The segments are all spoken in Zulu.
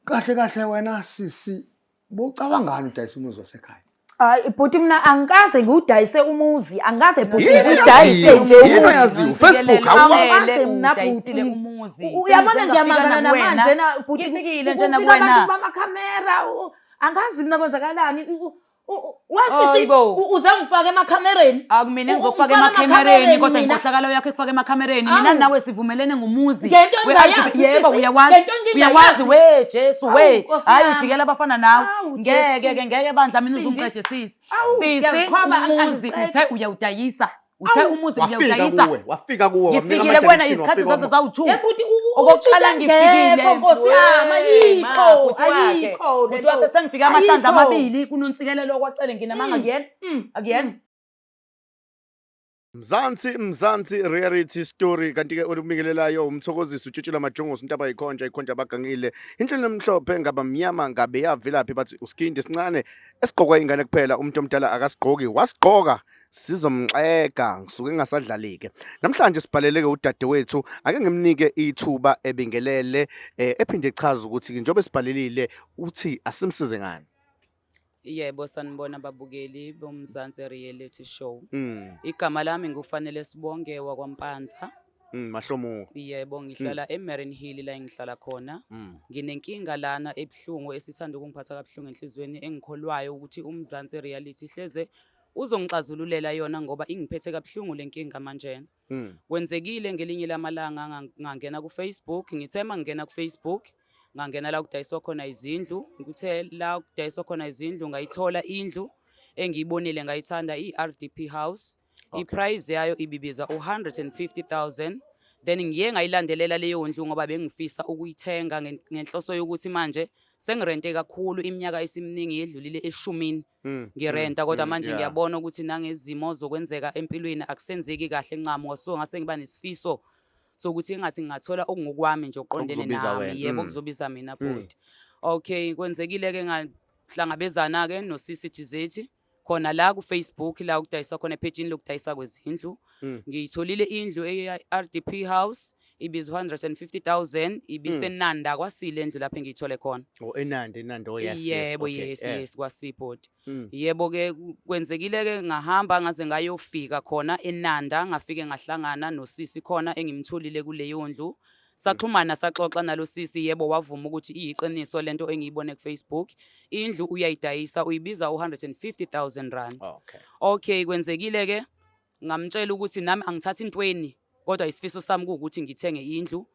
Kahle kahle wena sisi bocabangani udayisa umuzi wasekhaya? Hayi bhuti, mina angikaze ngiwudayise umuzi, angikaze bhuti Yini ngiwudayise oyaziyo? nje Yini umuzi. oyaziyo? Facebook, awukwazi. Angikaze mina Udayisile bhuti. umuzi. Uyabona, Sengize ngiyamangala ngafika namanje nakuwena. na bhuti. Ngifikile nje Kufika nakuwena. abantu bamakhamera, angazi mina kwenzakalani. Wesisi, Hayibo. uze ngifake emakhamereni. Akumina engizokufaka Ungifaka emakhamereni, kodwa mina. inkohlakalo yakho ekufaka emakhamereni. Mina Awu. nawe sivumelene ngomuzi. Ngento engingayazi, Yebo, sisi. uyawazi. Ngento engingayazi. Uyawazi we Jesu we. Awu, Nkosi Hayi, yami. ujikela abafana nawe. Awu, Ngeke Jesu. ke, ngeke bandla, mina Sindisi. uzungiqede sisi. Awu, Sisi, ngiyazikhwaba, umuzi angiqedi. uthe uyawudayisa. Uthe Awu. umuzi Wafika uyawudayisa. kuwe, wafika kuwe, wamnika Ngifikile kuwena ama-direction, izikhathi wafika zaze zawu-2. Ye bhuti, Okokuqala uthinta ngifikile. ngekho, Nkosi yami, ayikho, Ma, bhuti wakhe. ayikho Bhuti lento. wakhe, sengifike amahlandla Ayikho. amabili kunontsikelelo kwacele nginamanga akuyena. Akuyena. Mzansi, Mzansi reality story. Kanti-ke olubingelelayo umthokozisi utshitshila majongosi intaba yikhonja ikhonja abagangile inhlelo emhlophe ngaba mnyama ngabe yavelaphi, bathi usikhindi esincane esigqokwa ingane kuphela, umuntu omdala akasigqoki, wasigqoka sizomxega, ngisuke ngingasadlali-ke. Namhlanje sibhaleleke udadewethu, ake ngimnike ithuba ebingelele, ephinde echaze ukuthi njengoba sibhalelile uthi asimsize ngani. Yebo, sanibona babukeli boMzansi Reality Show. Igama lami ngufanele Sibonge wakwaMpanza. Mahlomuka. Yebo, ngihlala eMarin Hill la engihlala khona. Nginenkinga lana ebuhlungu esithanda ukungiphatha kabuhlungu enhliziyweni, engikholwayo ukuthi uMzansi Reality hleze uzongixazululela yona ngoba ingiphethe kabuhlungu le nkinga manje. Kwenzekile ngelinye lamalanga ngangena ku-Facebook, ngithe mangingena ku-Facebook ngangena la kudayiswa khona izindlu. Ngithe la kudayiswa khona izindlu ngayithola indlu engiyibonile ngayithanda, i-RDP house. I-price yayo ibibiza u-150,000. Then ngiye ngayilandelela leyo ndlu ngoba bengifisa ukuyithenga ngenhloso yokuthi manje sengirente kakhulu, iminyaka esiminingi yedlulile eshumini ngirenta, kodwa manje ngiyabona ukuthi nangezimo zokwenzeka empilweni akusenzeki kahle ncamo, so ngase ngiba nesifiso sokuthi engathi ngingathola okungokwami nje okuqondene Okuzobiza nami wena. Yebo, kuzobiza mina bhuti. Okay, kwenzekile ke ngahlangabezana ke no-sisi thizeni khona la ku-Facebook la kudayiswa khona, ephejini lokudayisa kwezindlu. Ngiyitholile indlu eyi-RDP house, ibizwa 150,000, ibisenanda kwasile indlu lapho engiyithole khona. Oh, eNanda, eNanda. Oh yes. Yebo, yes, yes, kwa-Seaport. Yebo ke, kwenzekile ke ngahamba ngaze ngayofika khona eNanda, ngafike ngahlangana nosisi khona engimtholile kuleyo ndlu. Saxhumana, saxoxa nalo sisi. Yebo, wavuma ukuthi iyiqiniso lento engiyibone ku-Facebook, indlu uyayidayisa, uyibiza u-150,000 rand. Okay, kwenzekile ke ngamtshela ukuthi nami angithathi intweni, kodwa isifiso sami kuwukuthi ngithenge indlu.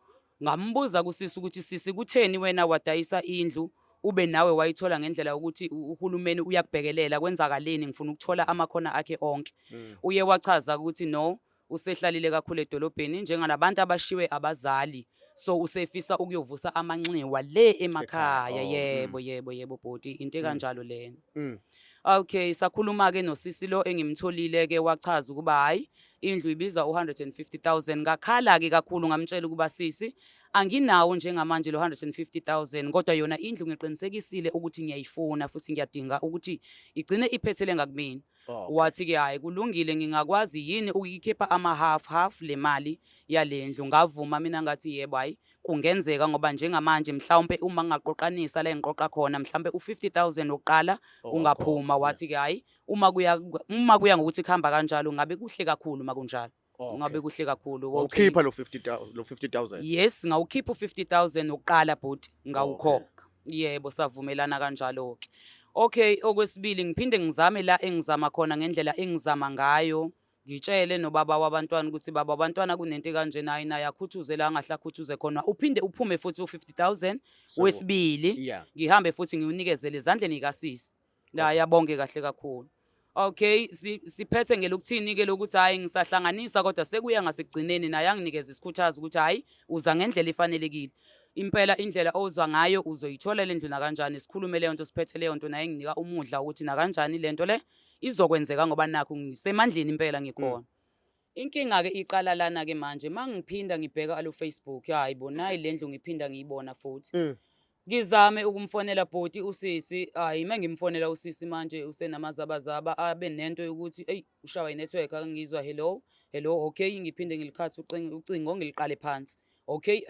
Ngambuza kusisi ukuthi, "Sisi, kutheni wena wadayisa indlu ube nawe wayithola ngendlela yokuthi uhulumeni uyakubhekelela? Kwenzakaleni? Ngifuna ukuthola amakhona akhe onke." Uye wachaza ukuthi no, usehlalile kakhulu edolobheni njenganabantu abashiwe abazali, so usefisa ukuyovusa amanxiwa le emakhaya. Yebo, yebo bhuti, into ekanjalo lena. Okay, sakhuluma ke nosisi lo engimtholile ke, wachaza ukuba hayi, indlu ibiza u-150,000. Ngakhala ke kakhulu, ngamtshela ukuba, "Sisi, anginawo njengamanje lo 150,000, kodwa yona indlu ngiqinisekisile ukuthi ngiyayifuna futhi ngiyadinga ukuthi igcine iphethele ngakumina." Wathi ke, "Hayi, kulungile, ngingakwazi yini ukuyikhipha ama half half le mali yalendlu?" Ngavuma mina, ngathi yebo, hayi, kungenzeka, ngoba njengamanje mhlawumbe uma ngingaqoqanisa la engiqoqa khona mhlawumbe u-50,000 wokuqala ungaphuma. Wathi ke hayi, uma kuya ngokuthi kuhamba kanjalo, ngabe kuhle kakhulu makunjalo. Ngabe kuhle kakhulu. Okay. Wawukhipha lo 50,000, lo 50,000? Yes, ngawukhipha u-50,000 wokuqala bhuti, ngawukhokha. Yebo, savumelana kanjalo ke. Okay, okwesibili ngiphinde ngizame la engizama khona ngendlela engizama ngayo, ngitshele nobaba wabantwana ukuthi, "Baba wabantwana, kunento kanje." Naye akhuthuze la angahle akhuthuze khona, uphinde uphume futhi u-50,000 wesibili. Ngihambe futhi ngiwunikezele ezandleni kasisi la, yabonke kahle kakhulu. Okay, siphethe ngelokuthini ke lokuthi hayi, ngisahlanganisa, kodwa sekuya ngasekugcineni naye anginikeza isikhuthazo ukuthi hayi, uza ngendlela efanelekile impela, indlela ozwa ngayo uzoyithola le ndlu nakanjani. Sikhulume leyo nto, siphethe leyo nto, naye nginika umudla ukuthi nakanjani lento le izokwenzeka ngoba nakho ngisemandleni impela ngikhona. Inkinga-ke iqala lana-ke manje uma ngiphinda ngibheka alo Facebook, hayi bo, nayi le ndlu ngiphinda ngiyibona futhi. Ngizame ukumfonela bhuti usisi, hhayi, uma ngimfonela usisi manje usenamazabazaba, abe nento yokuthi eyi, ushawa i-network, akangizwa, "Hello, hello." Okay, ngiphinde ngilikhathe ucingo, ngiliqale phansi. Okay,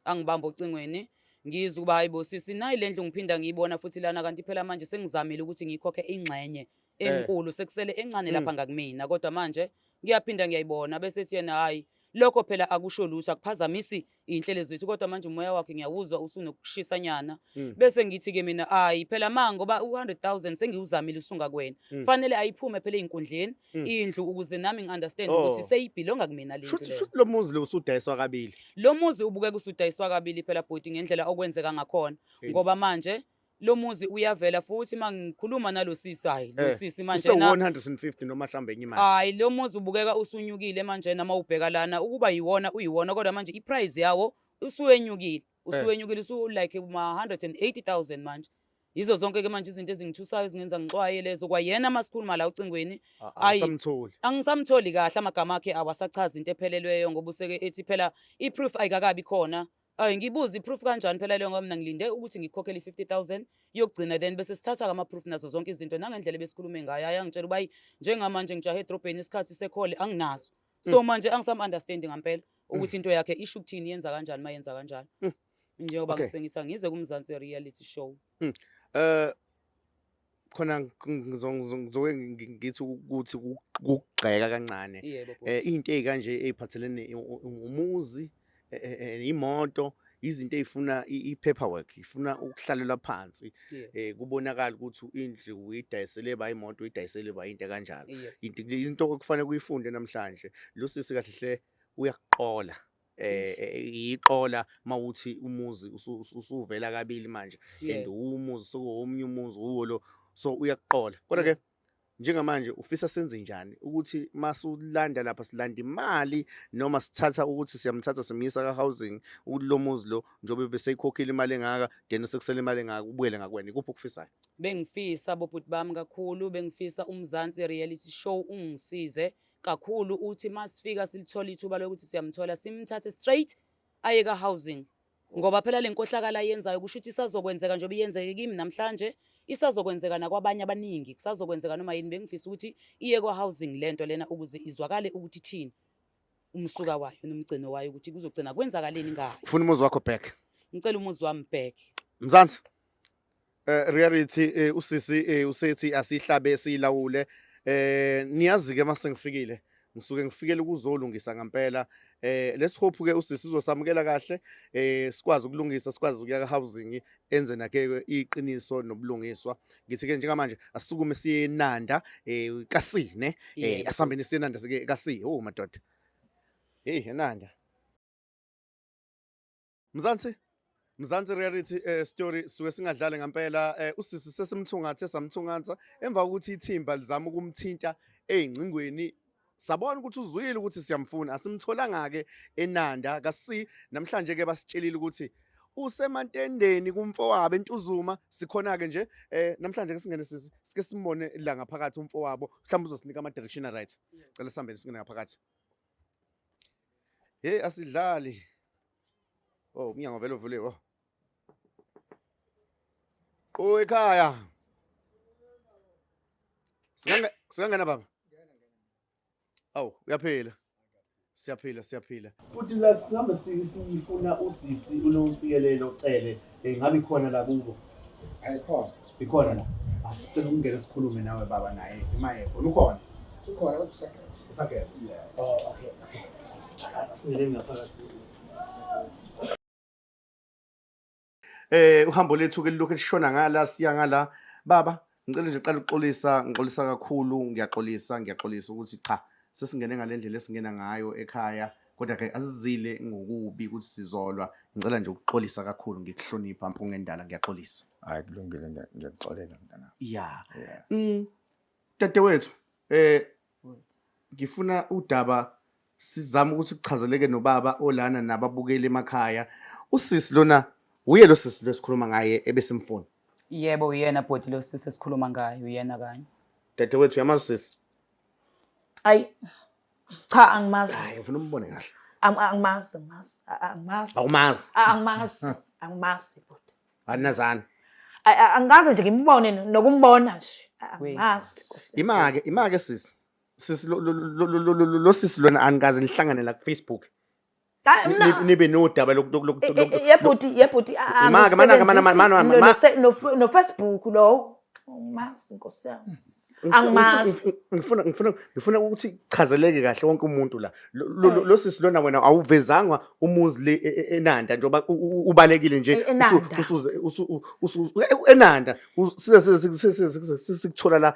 angibambe ocingweni. Ngizwe ukuba hayi bo sisi, nayi le ndlu ngiphinda ngiyibona futhi lana, kanti phela manje sengizamile ukuthi ngiyikhokhe ingxenye enkulu, sekusele encane lapha ngakumina, kodwa manje ngiyaphinda ngiyayibona. Bese ethi yena hhayi, lokho phela akusho lutho, akuphazamisi iy'nhlelo zethu, kodwa manje umoya wakhe ngiyawuzwa usunokushisanyana. Bese ngithi-ke mina hhayi phela ma, ngoba u-100 000 sengiwuzamile usungakwena, fanele ayiphume phela ey'nkundleni indlu ukuze nami ngi-understand ukuthi seyibhilonga kumina le ndlu Shuthi leyo. shuthi lo muzi lo usudayiswa kabili. Lo muzi ubukeka usudayiswa kabili phela bhuti, ngendlela okwenzeka ngakhona, ngoba manje lo muzi uyavela futhi uma ngikhuluma nalo sisi, hayi lo sisi manje na Use-150 noma mhlawumbe enye imali. Hayi, lo muzi ubukeka usunyukile manje, nama ubheka lana ukuba yiwona uyiwona, kodwa manje iprice yawo usuwenyukile, usuwenyukile, usu like ma 180,000 manje. Yizo zonke ke manje izinto ezingithusayo ezingenza ngixwaye lezo. Kwayena masikhuluma la ucingweni, ayi. Awusamtholi. Angisamtholi kahle, amagama akhe awasachazi into ephelelweyo, ngoba useke ethi phela i-proof ayikakabi khona. Ayi, ngibuze i-proof kanjani phela leyo, ngoba mina ngilinde ukuthi ngikhokhele i-50,000 yokugcina, then bese sithatha ama-proof nazo zonke izinto nangendlela ebesikhulume ngayo. Ayi, angitshela uba ayi, njengamanje ngijahe edrobheni, isikhathi sekhole anginaso. So manje angisam-understandi ngampela ukuthi into yakhe isho ukuthini, yenza kanjani, ma yenza kanjani. Njengoba ngisengisa ngize kuMzansi Reality Show. Khona ngizoke ngithi ukuthi ukugxeka kancane. Yebo, bhuti. Into ey'kanje ey'phathelene umuzi, imoto, izinto ey'funa i-paperwork, ifuna ukuhlalelwa phansi. Kubonakala ukuthi indlu uyidayisele ba, imoto uyidayisele ba, into kanjalo. Into into okufanele kuyifunde namhlanje. Lo sisi kahle hle uyakuqola. Iqola mawuthi umuzi usuvela kabili manje, and umuzi sekuwomunye umuzi uwo lo, so uyakuqola. Kodwa ke njengamanje ufisa senze njani ukuthi masulanda lapha, silanda imali noma sithatha ukuthi siyamthatha simyisa ka-housing, ukuthi lo muzi lo njengoba beseyikhokhile imali engaka, then sekusele imali engaka ubuyele ngakwena, ikuphi okufisayo? Bengifisa bobhuti bami kakhulu, bengifisa uMzansi Reality Show ungisize kakhulu, uthi masifika silithola ithuba lokuthi siyamthola, simthathe straight aye ka-housing, ngoba phela le nkohlakala ayenzayo kusho ukuthi isazokwenzeka, njengoba iyenzeke kimi namhlanje, isazokwenzeka nakwabanye abaningi, kusazokwenzeka noma yini. Bengifisa ukuthi iye kwa-housing lento lena ukuze izwakale ukuthi ithini umsuka wayo nomgcino wayo, ukuthi kuzogcina kwenzakaleni ngayo. Ufuna umuzi wakho back? Ngicela umuzi wami back. Mzansi reality, usisi usethi asihlabe siyilawule. Niyazi ke mase ngifikile, ngisuke ngifikele ukuzolungisa ngempela. Let's hope ke usisi uzosamukela kahle, sikwazi ukulungisa, sikwazi ukuya ka housing, enze nakhe iqiniso nobulungiswa. Ngithi ke njengamanje asisukume siye eNanda, kasine. Asihambeni siye eNanda, sike kasi. Oh madoda, hey, eNanda. Mzansi Reality Story, suke singadlali ngempela. Usisi sesimthungathe samthungatha emva kokuthi ithimba lizama ukumthinta ey'ngcingweni, sabona ukuthi uzwile ukuthi siyamfuna, asimtholanga ke eNanda kasi. Namhlanje ke basitshelile ukuthi usemantendeni kumfowabo eNtuzuma. Sikhona ke nje namhlanje ke singene sisi sike simbone la ngaphakathi umfowabo, mhlawumbe uzosinika ama direction, right? Cela sihambeni singene ngaphakathi. Hey, asidlali. Oh, umnyango vele uvuliwe. Oh. Qo ekhaya. Singanga singangena baba. Awu, uyaphila. Siyaphila, siyaphila. Futhi la sihambe siyifuna usisi uNontsikelelo Cele, ngabe ikhona la kubo? Ayikhona. Ikhona la. Sicela ukungena sikhulume nawe baba naye. Imayeko. Ukhona? Ukhona, kodwa usageza. Usageza. Yeah. Oh, okay. Okay. Asingeneni ngaphakathi. Uhambo lethu ke lilokhu lishona ngala, siya ngala. Baba, ngicela nje qala ukuxolisa, ngixolisa kakhulu, ngiyaxolisa, ngiyaxolisa ukuthi cha, sesingene ngalendlela esingena ngayo ekhaya, kodwa ke asizile ngokubi ukuthi sizolwa. Ngicela nje ukuxolisa kakhulu, ngikuhlonipha mpunga endala, ngiyaxolisa. Hayi, kulungile, ngiyakuxolela mntanami. Yeah. Dadewethu, ngifuna udaba sizame ukuthi kuchazeleke nobaba olana nababukeli emakhaya. Usisi lona uye lo sisi lo sikhuluma ngaye ebesimfuna? Yebo, uyena bhuti lo sisi esikhuluma ngaye, uyena kanye. Dadewethu, uyamazi usisi? Ayi cha, angimazi. Hayi, ngifuna umbone kahle. Angimazi, angimazi, angimazi. Awumazi? Angimazi, angimazi bhuti. Aninazani? Angikaze nje ngimbone nokumbona nje, angimazi. Imake, imake sisi. Sisi lo sisi lona anikaze nihlangane la ku Facebook. Hayi, mina- Nibe nodaba Yebhuti, yebhuti, Imake, mana- mana- mana- mana- no-Facebook lowo. Angimazi nkosi yami. Angimazi. Ngifuna ukuthi chazeleke kahle wonke umuntu la. Lo sisi lona wena awuvezangwa umuzi le eNanda njengoba ubalekile nje ENanda. eNanda size sikuthola la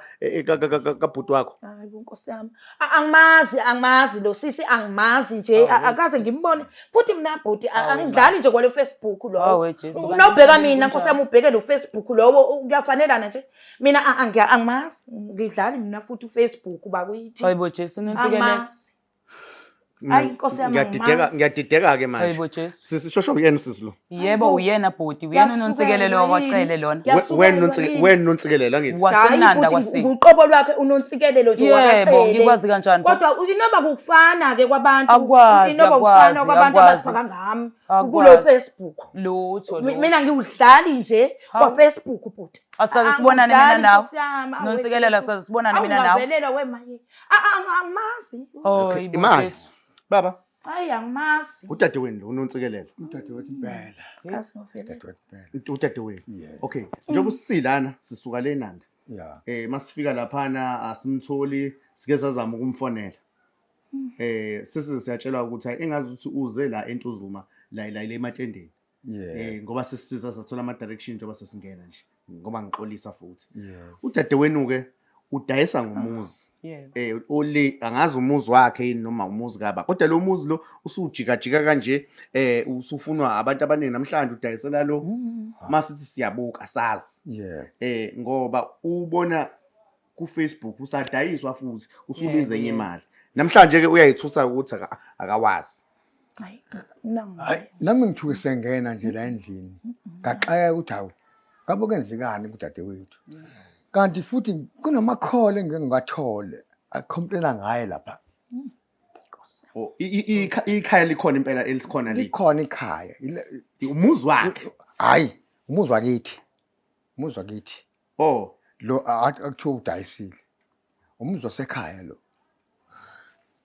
kabhuti wakho. Hayi bo nkosi yami. Angimazi, angimazi lo sisi, angimazi nje, akaze ngimbone. Futhi mina bhuti angidlali nje kwalo Facebook lowo. Awe, Jesu, kanti Nawubheka mina kunjani? nkosi yami ubheke lo Facebook lowo kuyafanelana nje. Mina angimazi, ngidlali mina futhi uFacebook bakuyithi. Hayibo Jesu, Nontsikelelo. Angimazi. Hayi, nkosi yami, Ngiyadideka, angimazi. ngiyadideka ke manje. Hayibo Jesu. Sisi shosho uyena usisi lo. Yebo uyena bhuti, uyena Yasukelwa uNontsikelelo yini? wakwaCele lona. Yasukelwa yini? Wena Nontsikelelo angithi. Wasenanda Hayi, kwasi. nguqobo lwakhe uNontsikelelo nje Yebo, wakacele. ngikwazi kanjani? Kodwa inoba kufana ke kwabantu. Akwazi, Inoba kufana akwazi, kwabantu akwazi. abafaka ngami Akwazi. kulo Facebook. Lutho lutho. Mina ngiwudlali nje Hawu. kwa Facebook bhuti. Asikaze sibonane mina Angidlali, nawe. Nkosi yami, awu, Nontsikelelo, Jesu. asikaze sibonane mina nawe. Awungavelelwa wemaye. Angimazi. Hayibo Imali. Jesu. Baba, Hayi angimazi. udadewenu lo uNontsikelelo. Udadewethu impela. Kazi ngovelelwa. Udadewethu impela. Udadewenu. Yeah. Okay, njengoba sisilana sisuka le Nanda. Yeah. Masifika laphana asimtholi, sike sazama ukumfonela. Sesize siyatshelwa ukuthi hayi engazi ukuthi uze la eNtuzuma la la le ematendeni. Yeah. Ngoba sesisiza sathola ama direction njengoba sesingena nje. Ngoba ngixolisa futhi. Yeah. Udadewenu ke udayisa ngomuzi. Yebo. Ole angazi umuzi wakhe yini noma umuzi kaba. Kodwa lo muzi lo usujikajika kanje usufunwa abantu abaningi namhlanje udayisela lo. Masithi siyabuka sazi. Yeah. Ngoba ubona ku Facebook usadayiswa futhi usubiza enye Yebo, yebo. imali. Namhlanje ke uyayithusa ukuthi akawazi. Hayi, mina Hayi, nami ngithuke sengena nje la endlini. Ngaxakeka ukuthi hawu, ngabe kwenzekani kudadewethu. Kanti futhi kunamakhole engike ngiwathole acomplaina ngaye lapha. Oh, ikhaya likhona impela elikhona li. Likhona ikhaya. Umuzi wakhe. Hayi, umuzi wakithi. Umuzi wakithi. Oh, Lo akuthiwa udayisile. Umuzi wasekhaya lo.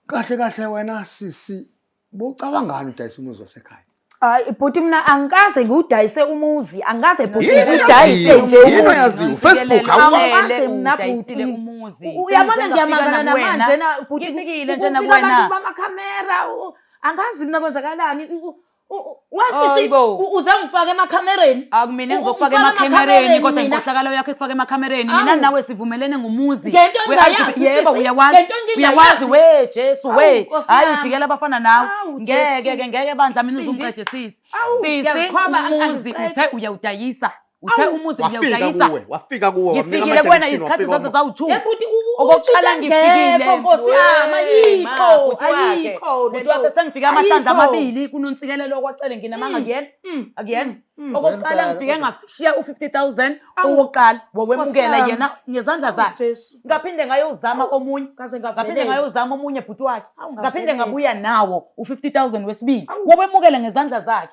Kahle kahle wena sisi, bocabangani udayisa umuzi wasekhaya? Hayi bhuti mina angikaze ngiwudayise umuzi, angikaze bhuti Yini ngiwudayise oyaziyo? nje Yini umuzi. oyaziyo? Facebook awukwazi. Angikaze mina Udayisile bhuti. umuzi. Uyabona Sengize ngiyamangala ngafika nakuwena. namanje na bhuti. Ngifikile nje Kufika nakuwena. abantu bamakhamera, angazi mina kwenzakalani. Wasisi Hayibo. uze ngifake emakhamereni. Akumina engizokufaka Ungifaka emakhamereni kodwa mina. inkohlakalo yakho ekufaka emakhamereni. Mina Awu. nawe sivumelene ngomuzi. Ngento engingayazi, Yebo sisi. uyawazi. Ngento engingayazi. Uyawazi we Jesu Awu, we. Nkosi Hayi yami. ujikela abafana nawe. Awu, Ngeke Jesu. ke ngeke bandla mina Sindisi. uzungiqede sisi. Awu, Sisi ngiyazikhwaba, umuzi angiqedi. uthe uyawudayisa. Uthe Awu. umuzi Wafika uyawudayisa. kuwe, wafika kuwe, wamnika Ngifikile kuwena ama-direction, izikhathi wafika zaze zawu-2. Ye bhuti Okokuqala uthinta ngifikile. ngekho, Nkosi yami, We, ma, ayikho, bhuti wakhe. ayikho Bhuti lento. wakhe sengifike amahlandla Ayikho. amabili kuNontsikelelo kwacele nginamanga kuyena. Akuyena. Okokuqala Wempela, ngifike kodwa. ngashiya u-50,000 Awu. okokuqala wawemukela Nkosi yami. yena ngezandla zakhe. Jesu. Ngaphinde ngayozama omunye. Ngaze Ngaphinde ngavelelwa. ngayozama omunye bhuti wakhe. Awu, Ngaphinde ngavelelwa. ngabuya nawo u-50,000 wesibili. Awu. Wawemukela ngezandla zakhe.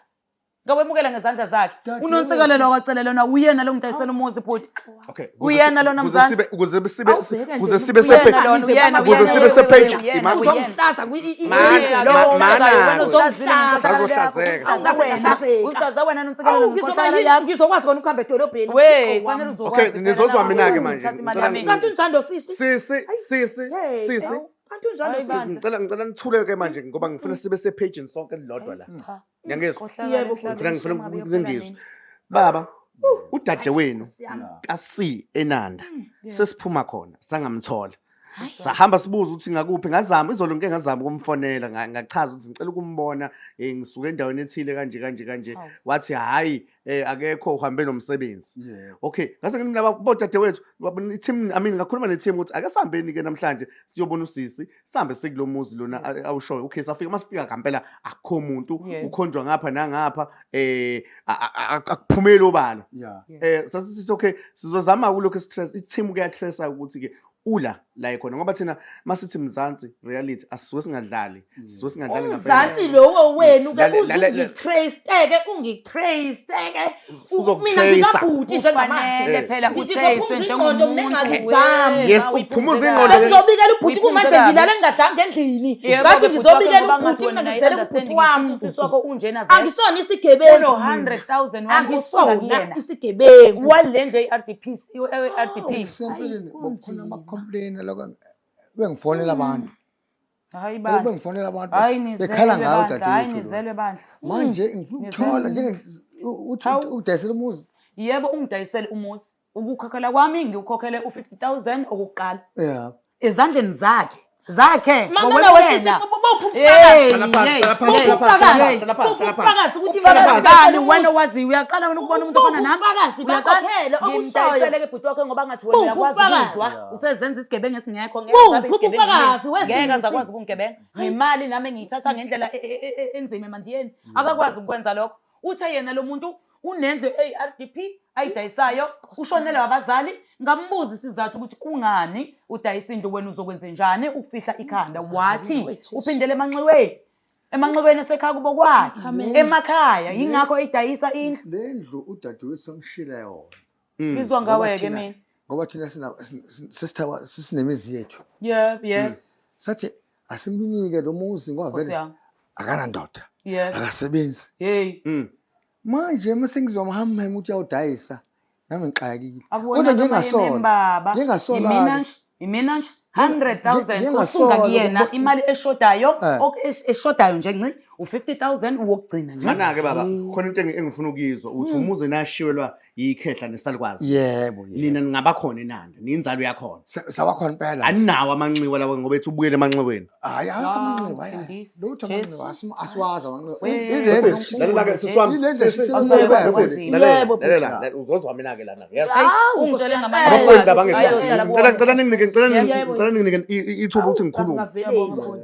Ngawemukela ngezandla zakhe. Dadewethu. UNontsikelelo kwacele lona uyena lo ngidayisela umuzi bhuti. Okay. Uyena lona mzansi. Ukuze sibe Awubheka nje ukuze sibe uyena sepe lona, nje uyena, ukuze uyena, sibe uyena, sepage uyena, ima uyena. Uzongihlaza Mana, mana, Usazohlazeka. Usaza wena Nontsikelelo Awu ngenkohlakalo yakho. ngizokwazi kona ukuhamba edolobheni. We, Thixo fanele wami. uzokwazi. Okay, phela nizozwa nawe mina-ke ukuze manje. uthathe imali Ngicela yami. Kanti unjani sisi? Sisi, sisi, Hey, sisi. awu, Kanti unjani Hayi sisi? bandla. Ngicela nithule ke manje ngoba ngifuna sibe sepage sonke lilodwa la. Cha. Ngiyangizwa. Inkohlakalo Yebo, emhlabeni, Ngifuna shame abe ngizwe. yophela Baba, udadewenu Nkosi yami. ka-C eNanda sesiphuma khona sangamthola. Sahamba sibuza ukuthi ngakuphi ngazama izolo ngike ngazama ukumfonela ngachaza ukuthi ngicela ukumbona ngisuke endaweni ethile kanje kanje kanje Hawu. wathi hhayi akekho uhambe nomsebenzi. Yeah. Okay, ngase ngithi mina bodadewethu i-team I mean ngakhuluma ne-team ukuthi ake sihambeni ke namhlanje siyobona usisi sihambe sikulo muzi lona awushoyo. Okay, safika masifika ngempela akukho muntu Yeah. ukhonjwa ngapha nangapha akuphumeli obala. Yeah. Sasithi okay sizozama kulokho esitrace i-team kuyatrace ukuthi ke Ula la ekhona ngoba thina masithi Mzansi reality asisuke singadlali, sisuke singadlali ngampela. Umzansi lowo wenu ke Lale- uzungitrace-ke ungitrace-ke. Mina Uzokutracer. ngikabhuti njengamanje. Kufanele phela Ngizophumuza utrace ingqondo nginengxaki zami. Yes, ukuphumuza ingqondo. Bengizobikela ubhuti kumanje Uyiphumuze kabi. ngilale ngingadlanga endlini. Yebo, Ngathi ke bhuti wakho ngizobikela ngoba ubhuti ngathi mina wena ngizele ubhuti wami. understanding, usisi wakho unjena vele. Angisona isigebengu. Uno 100,000 wami osuka Angisona kuyena. isigebengu. Wale ndlu ye-RDP, ye-RDP. Kusempeleni Hayi, bokukhona kunzima. ama-complain lokho bengifonela abantu. Hayi bandla. Bengifonela abantu Hayi nizelwe bekhala ngayo bandla, hayi dadewethu. lo. nizelwe bandla. Manje ngifuna ukuthola njenge uthi Hawu. udayisela umuzi. Yebo ungidayisele umuzi. Ukukhokhela kwami ngiwukhokhele u-50,000 okokuqala. Yeah. Ezandleni zakhe. Zakhe. Mama ngokwena. nawe sisi bopha ubufakazi. Hey, Hlala phansi, hey, hlala phansi, hey, hlala phansi, hey. hlala phansi, Bopha hlala phansi. ubufakazi ukuthi Hlala vele phansi. ngidayisele Ngani wena umuzi. waziyo uyaqala wena ukubona umuntu ofana nami. Ubufakazi bakho Uyaqala? phela okushoyo. Ngimdayisele ke bhuti wakhe ngoba ngathi wena Buphi uyakwazi ubufakazi? ukuzwa. Usezenza isigebengu esingekho ngeke Buphi azabe isigebengu ubufakazi mina. wesisi? Ngeke azakwazi ukungigebenga. Ngemali nami engiyithatha ngendlela enzima emandiyeni. Akakwazi ukwenza lokho. Uthe yena lo muntu unendlu eyi-RDP ayidayisayo ushonelwe abazali ngambuza isizathu ukuthi kungani udayisa indlu wena uzokwenze njani ukufihla ikhanda wathi uphindele emanxiweni emanxiweni esekhaya kubo kwakhe emakhaya yingakho eyidayisa indlu Le ndlu udadewethu samshila yona. ngizwa Ngoba ngawe-ke thina- mina Ngoba thina sesithawa sesinemizi yethu. yebo yebo Sathi asimnike lo muzi ngoba Nkosi vele yami akanandoda. yebo Akasebenzi. hey Manje mase ngizomhamba ukuthi uyawudayisa nami ngixakekile. Akuwona Kodwa noma ngingasola. yimini baba. Ngingasola. Yimina nje, yimina nje 100,000 Ngingasola usunga kuyena ukuba- imali eshodayo Eh. eshodayo nje nci u-50,000 wokugcina nje. Mana-ke baba khona into engifuna ukuyizwa uthi umuzi nashiwelwa yikhehla nesalukwazi. Yebo, yebo. Nina ningabakhona eNanda, ninzalo yakhona. Sawakhona impela. Aninawo amanxiwa lawo ngoba ethi ubuyele emanxiweni. Hayi, akho Wow, amanxeba, hayi. Msindisi, Lutho Jesu. amanxeba, asiwazi amanxeba. We- Ile Sisi, lalela-ke, sisi wami. Ile ndlu Sisi, esisele sisi, umsebenzi. sisi. Lalela, Yebo, lalela, bhuti. lalela, uzozwa mina-ke lana. Yazi. Hawu, Ungitshele Nkosi ngamanye yami. Abafowenu laba angithi. Ayohlala Ngicela ngicela ninginike ngicela Yebo. ngicela ninginike ithuba ukuthi ngikhulume. Awu,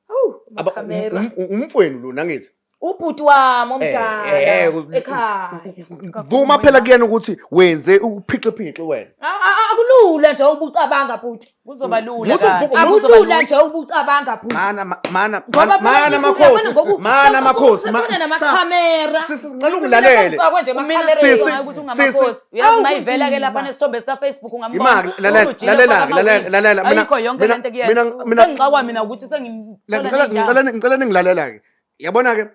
Awu, amakhamera. Umfowenu lo nangithi. Ubhuti wami omdala Eh, ekhaya. Vuma phela kuyena ukuthi wenze uphixiphixi wena. Akulula nje ubucabanga bhuti. Kuzoba lula Musu- kanti. Akulula nje ubucabanga bhuti. Mana mana Ngoba phela mana uyabona makhosi. ngoku Mana makhosi. sekukhona namakhamera. Sisi ngicela ungilalele. Sekufakwe nje Mina emakhamereni. Sisi, ukuthi ungamakhosi. Uyazi Awu, mayivela ke kunzima. lapha nesithombe sika Facebook ungambona. Imaki, lalela, Ujile lalela, ufaka lalela, amawigi. lalela, mina- Ayikho yonke mina- lento kuyena. mina- Sengixakwa mina ukuthi sengimthola Ngicela ney'ndaba. ngicela ngicela ningilalela ke. Yabona ke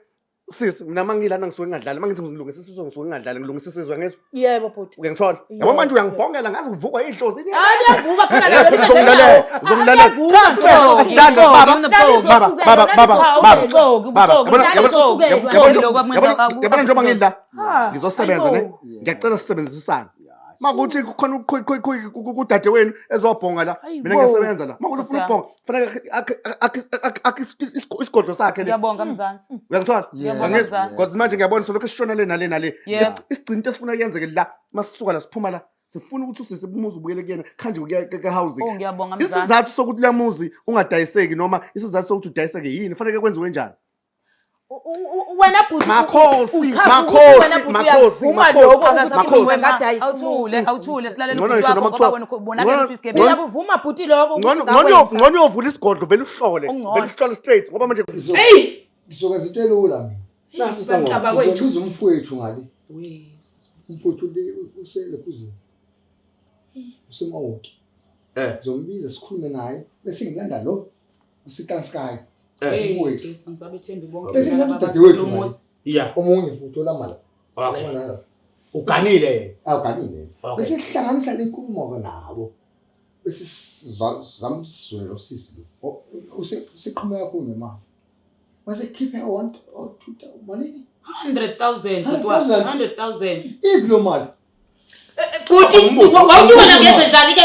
sisi mina mangilana ngisuke ngingadlali mangithi ngilungisa isizwe ngisuke ngingadlali ngilungisa isizwe ngizwe Yebo bhuti. uyangithola yabo manje uyangibhongela ngaze uvukwa idlozi Hayi liyavuka phela Eh, nalo uzongilalela, uzongilalela. Liyavuka. Asithanda, baba, baba, baba, baba, baba, Ubuxoki, baba, ubuxoki, yabona- ubuxoki, yabona- ubuxoki lokhu yabona- yabona njengoba ngidla Ah, ngizosebenza ne ayibo. ngiyacela sisebenzisane makuthi kukhona kudadewenu ezobhonga la mina Ayibo. ngiyasebenza la makuthi ufuna Nkosi yami. ukubhonga kufanele akhe isigodlo sakhe le Ngiyabonga Mzansi. uyangithola Ngiyabonga, Angizwa? Mzansi. Because manje ngiyabona solokhu sishona le nale nale Yeah. Isigcino into esifuna kuyenzeke la masisuka la siphuma la sifuna ukuthi usisi umuzi ubuyele kuyena khanje kuya ka-housing Oh ngiyabonga Mzansi. isizathu sokuthi la muzi ungadayiseki noma isizathu sokuthi udayiseke yini fanele kwenziwe njani Wena bhuti Makhosi, uchaza ukuthi makhosi, wena bhuti makhosi, uyakuvuma makhosi, lokho ukuthi makhosi. ungadayisa Awuthule, umuzi. awuthule silalele Ngcono ubhuti ngisho wakho noma ngoba kuthiwa- wena ubonakele ngcono- ukuthi uyisigebengu. Uyakuvuma bhuti lokho ukuthi ngcono ungakwenza. ngcono uyovula isigodlo vele uhlole Ungcono. vele uhlole straight ngoba manje Hey! Ngizokwenza into elula mina. nasi isangoma Bantaba kwethu. Ngizobiza umfowethu ngale. Umfowethu le uselekhuzini. Usemawoti. Eh. Ngizombiza sikhulume naye bese ngilanda lo useTranskei. Eh. Umfowethu. Jesu, angisabethembi bonke Bese laba ngilanda abantu udadewethu kulo ngale. muzi. yeah Omunye futhi olamala. okay Olamala. uganile yena Awuganile. Okay. Bese sihlanganisa le nkulumo-ke nabo. Bese sizama ukuthi sizwe lo sisi lo. Useqhume kakhulu ngemali. Mase khiphe 1 or 2 malini? 100,000 bhuti wami, 100,000. 100,000. Iphi lo mali? Bhuti, Awumbuzo, wawuthi wena awumbuzo. ngenze njani ke?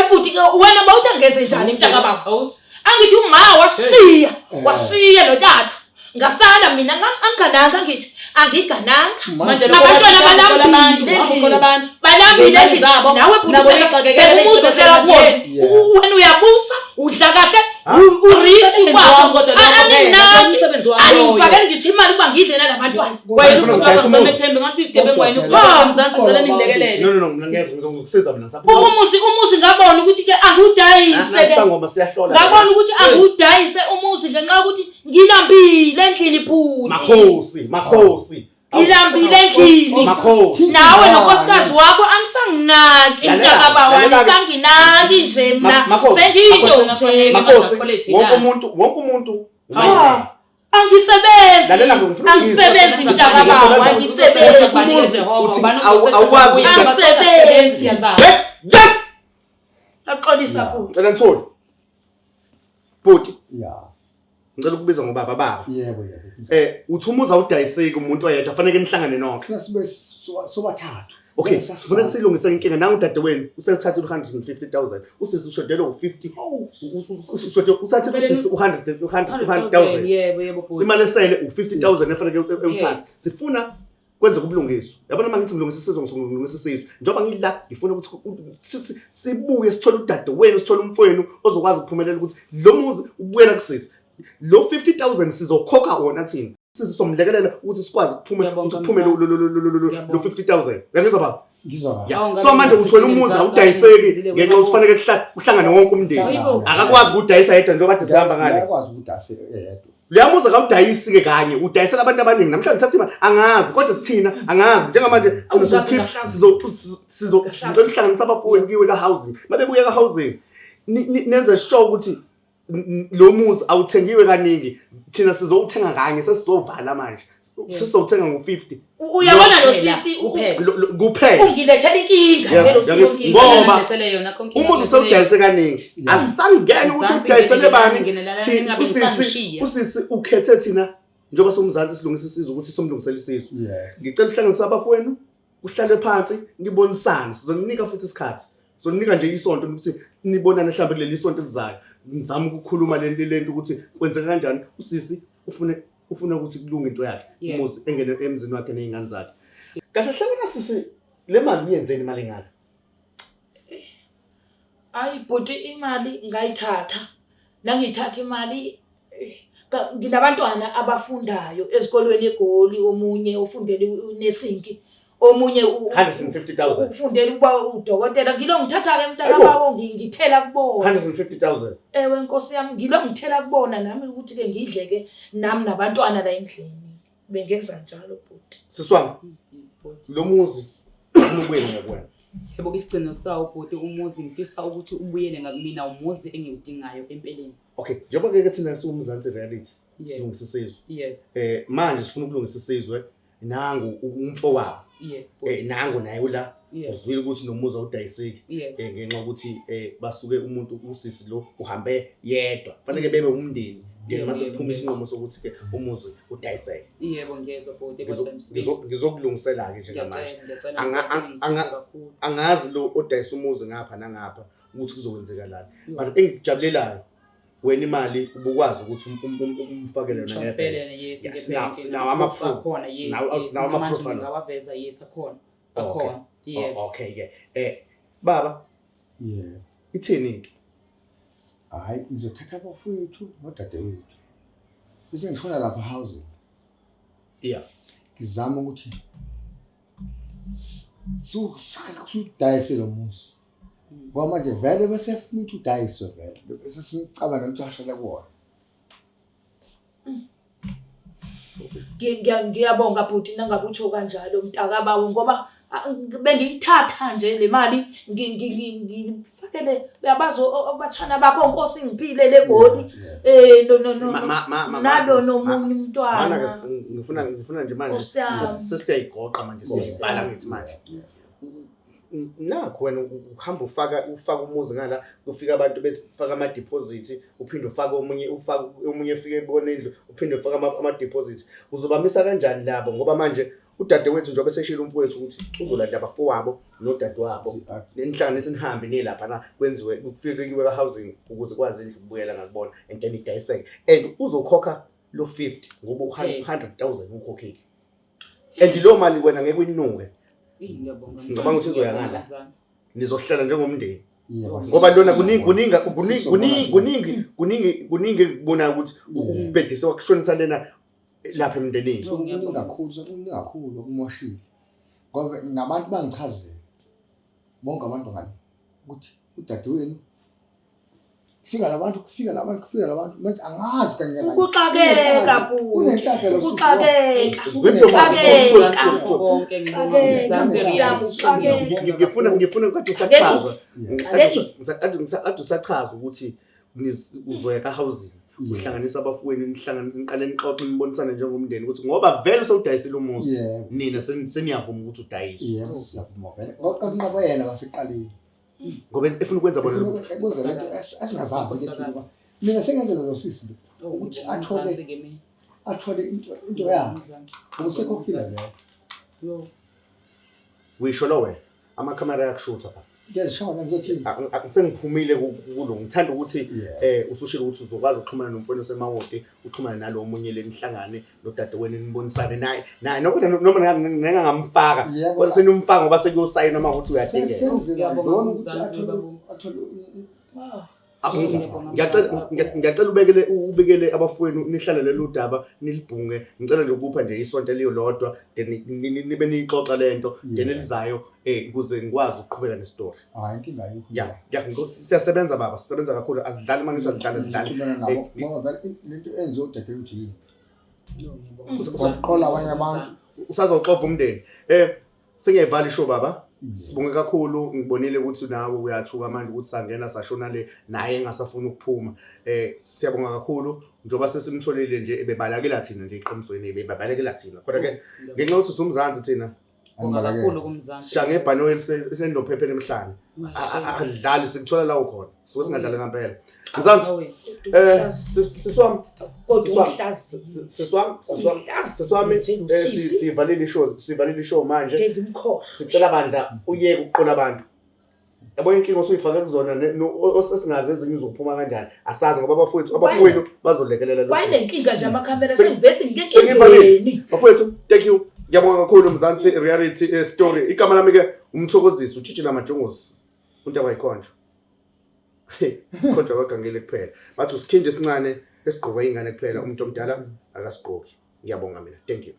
Bhuti ke wena bawuthi angenze njani mntakababa? Awuzwa? Angithi uma washiya, Eh. washiya lo tata. Ngasala mina angigananga ngithi angigananga. Manje Abantwana lokho balambile abantu, endlini. endlini. Abantu. Balambile Ngey'mali endlini. zabo. Nawe bhuti Nabo bheka bexakekele bheka umuzi beyisebenza ohlala kuwona. emadleni. Wena uyabusa, udla kahle, Ha? urisi Umsebenzi kwakho. wami kodwa lokho phela, Aninginaki. umsebenzi wami loyo. Aningifakeli ngisho imali ukuba ngidle nalabantwana. Wena Ufuna ubhuti ukudayisa wakho umuzi? ngisamethembi ngathi uyisigebengu wena Kodwa ubhuti phela- Mzansi ngicela ningilekelele. No no no mina ngiyezwa ngizokusiza mina ngisafuna. Umuzi ngabona ukuthi ke angiwudayise ke. Isangoma siyahlola. Ngabona ukuthi angiwudayise umuzi ngenxa yokuthi ngilambile endlini bhuti. Makhosi, makhosi. Ngilambile endlini. Makhosi. Nawe nonkosikazi wakho anisanginaki Lalela, mntakabawo, lalela-ke. anisanginaki nje Ma- mna. Makhosi, Sengiyinto nje. Makhosi, wonke umuntu Ah, angisebenzi. Lalela ke, ngifuna ukuyizwa. Angisebenzi mntakabawo, angisebenzi. Umuzi uthi awukwazi Angisebenzi. Hey, yeah! Axolisa bhuti. Ngicela ngithole. Bhuti, Ya. ngicela ukubiza ngobaba baba. Yebo yebo. Uthi umuzi awudayiseki umuntu oyedwa fanele nihlangane nonke. Funa sibe sobathathu. Okay, sifuna silungise inkinga nangu udadewenu usewuthathile u150,000. Usisi ushodelwe u50. Ushodelwe uthathile usisi u100 100,000. Yebo yebo bhuti. Imali esele u50,000 efanele ewuthathe. Sifuna kwenze ubulungiswa. Yabona uma ngithi ngilungisa isizwe ngisuke ngilungisa isizwe. Njengoba ngila ngifuna ukuthi sibuye sithole udadewenu sithole umfowenu ozokwazi ukuphumelela ukuthi lo muzi ubuyela kusisi. Lo 50,000 sizokhokha wona thina. Sisi somlekelela ukuthi sikwazi ukuphume Ngiyabonga, ukuthi kuphume lo Mzansi. lo 50,000. Uyangizwa baba? Ngizwa kahle. Ya. Awu, ngabe So manje uthola ngisizile umuzi Mzansi, awudayiseki ngisizile, ngenxa yokuthi wena. kufanele kuhlangane wonke umndeni. Hayibo. Akakwazi ukudayisa yedwa njengoba kade sihamba ngale. Ngiyakwazi ukudayisa eyedwa. Leya muzi akawudayisi-ke kanye udayisela abantu abaningi namhlanje thatha imali angazi kodwa thina angazi njengamanje thina Awuzazi sizokhipha kahlaza. sizocela uhlanganisa abafowenu kiwe ka-housing mabebuye ka-housing nenze sure ukuthi lo muzi awuthengiwe kaningi thina sizowuthenga kanye sesizovala manje sizowuthenga ngo-50 Uyabona lo Kuphela, sisi kuphela. kuphela ungilethela inkinga nje lo sisi. Ngoba Ngilethele yona konke umuzi usewudayise kaningi Yeah. asisangene ukuthi Mzansi, udayisele bani ngenelelani, Thina- ningabe usisi nisangishiya. usisi ukhethe thina njengoba somzansi silungisa isizwe ukuthi somlungisele isizwe. Yeah. Ngicela uhlanganise abafowenu kuhlalwe phansi nibonisane sizoninika futhi isikhathi sizoninika nje isonto ukuthi nibonane mhlawumbe kuleli sonto elizayo ngizama ukukhuluma le lento ukuthi kwenzeka kanjani usisi ufune ukuthi kulunge into yakhe umuzi engene emzini wakhe nezingane zakhe kahle hle wena sisi le mali uyenzeni imali engaka? Hayi bhuti imali ngayithatha. Nangiyithatha imali nginabantwana abafundayo ezikolweni eGoli omunye ufundele unesinki omunye 150,000. Ufundele ukuba udokotela ngilo ngithatha ke mntakabawo ngithela kubona. 150,000. Ewe nkosi yami ngilo ngithela kubona nami ukuthi ke ngidle ke nami nabantwana la endlini. Bengenza njalo bhuti. Sisi wami lo muzi ufuna ubuyele ngakuwena. Yebo isigcino sawo bhuti umuzi ngifisa ukuthi ubuyele ngakumina umuzi engiwudingayo empeleni. Okay, njengoba ke thina siwumzansi reality silungisa isizwe. Yebo. Manje sifuna ukulungisa isizwe nangu umfowabo. Yebo. Nangu naye ula Yebo. uzwile ukuthi nomuzi awudayiseki. Yebo. Ngenxa yokuthi basuke umuntu usisi lo uhambe yedwa. Kufanele bebe umndeni. Then Yebo, mase yebo, kuphuma yebo. isinqumo sokuthi ke umuzi udayiseke. Yebo ngiyezwa bhuti kodwa nje. Ngizokulungisela ke njengamanje. Ngiyacela, ngiyacela Mzansi, ningisize kakhulu. Angazi lo odayisa umuzi ngapha nangapha ukuthi kuzokwenzekalani. Yo. But engikujabulelayo wena imali ubukwazi ukuthi umfakele yona Transfer ngebhenki. yes, Yeah, ngebhenki. sinawo ama-proof. Akhona, yes, yes, Sinawo namanje ama-proof alokho. ngingawaveza, yes, akhona. Okay. Akhona, yebo. Oh, okay ke. Baba. Yeah. Ithini ke? Hayi, ngizothatha abafowethu nodadewethu. Bese ngishona lapha housing. Yeah. Ngizama ukuthi sudayise lo muzi. Ngoba manje vele bese funa ukuthi udayiswe vele. Bese simcabanga ukuthi ashele kuwona. Ngiyabonga bhuti nangabe utsho kanjalo mntakabawo ngoba bengiyithatha nje le mali ngifakele uyabazi abatshana bakho Nkosi ngiphile le Goli. No no no. Nalo nomunye umntwana. Mana ke ngifuna nje manje Nkosi yami. sesiyayigoqa manje siyibhala ngithi manje. Nakho wena uhamba ufaka umuzi ngala kufika abantu bethi ufaka ama deposit uphinde ufake omunye ufake omunye efike ebona indlu uphinde ufake ama deposit uzobamisa kanjani labo ngoba manje udadewethu njengoba eseshilo umfowethu ukuthi uzolanda abafowabo nodadewabo nenhlanganiso nihambe niye lapha na kwenziwe kufike kuyiwe ka housing ukuze kwazi indlu kubuyela ngakubona and then idayiseke and uzokhokha lo 50 ngoba 100,000 ukhokhile and lo mali wena ngeke uyinuke. Ngiyabonga. Ngicabanga ukuthi izoya ngala. Mzansi. Nizohlala njengomndeni. Yebo. Ngoba lona kuningi kuningi kuningi kuningi kuningi kuningi kuningi ekubonayo ukuthi ubedise wakushonisa lena lapha emndenini. Sekuningi kakhulu, sekuningi kakhulu okumoshile. Ngoba nabantu bangichazela bonke abantu ngale ukuthi udadewenu kufika labantu kufika labantu kufika labantu manje angazi kanye kanye. Ukuxakeka bhuti. Unenhlanhla lo sisi Ukuxakeka. Zwiphi Konke ngibonga uMzansi Reality Show. Ngifuna kade usachaza Xakekile. kade usachaza ukuthi uzoya ka-housing uhlanganisa abafowenu nihlanganise niqale nixoxe nibonisane njengomndeni ukuthi ngoba vele sewudayisile umuzi Yebo. nina seniyavuma ukuthi udayiswe Yebo, siyavuma vele. Ngoba yena wasekuqaleni. ngoba efuna ukwenza bona Efuna ukwenza lento esingazazi ke thina. Mina sengenzela lo sisi lo ukuthi athole Mzansi ke mina. athole into yakhe. Mzansi. Usekhokhile vele. Yo. wisho lo wena amakhamera ayakushutha pha Ngiyazishona ngizothini? Sengiphumile kulo ngithanda ukuthi Yeah. usushilo ukuthi uzokwazi ukuxhumana nomfowenu osemawoti uxhumane nalo omunye lenihlangane nodadewenu nibonisane naye naye noma noma ningangamfaka Yebo. kodwa seniyomfaka ngoba sekuyosayina uma ukuthi uyadingeka. Senzela Ngiyabonga lona ukuthi uMzansi athole webabo. athole Ngiyacela ubekele abafowenu nihlale lolu daba nilibhunge. Ngicela nje ukupha nje isonto elilodwa then nibe niyixoxa lento then elizayo ukuze ngikwazi ukuqhubeka nestory. Hayi inkinga ayikho. Ya, siyasebenza baba, sisebenza kakhulu, asidlali uma ngithi asidlali asidlali. Ngikhuluma nabo ngoba vele lento enziwe udadewethu yini? Yo, ngiyabonga Mzansi. Waqola abanye abantu. Mzansi. Usazoxova umndeni. Sengiyayivala ishow baba. Sibonge kakhulu, ngibonile ukuthi nawe uyathuka manje ukuthi sangena sashona le naye engasafuni ukuphuma. Siyabonga kakhulu njengoba sesimtholile nje ebebalekela thina nje eqinisweni ebebalekela thina. Kodwa ke ngenxa yokuthi usumzansi thina Ngibonga kakhulu kuMzansi. sisha ngebhanoyi elinophephela emhlane. Adlali sikuthola la ukhona. Sisuke singadlali ngempela. Mzansi siswami Kodwa umhlazi. siswami siswami siswami sivalile ishow sivalile ishow manje. Ngeke ngimkhohlwe. Sicela bandla uyeke ukuqola abantu. Yabo inkinga osuyifake kuzona esingazi ezinye uzophuma kanjani. Asazi ngoba abafowethu abafowenu bazolekelela lo sisi. Wayenenkinga nje amakhamera sengivese Sengivalile. ngenkingeni. Bafowethu, thank you. Ngiyabonga kakhulu Mzansi Reality Story. Igama lami ke uMthokozisi uTshitshi Majongosi. Untaba yikhonjwa. Sikhonjwa abagangile kuphela. Bathi usikhinje esincane esigqokwa ingane kuphela umuntu omdala akasigqoki. Ngiyabonga mina. Thank you.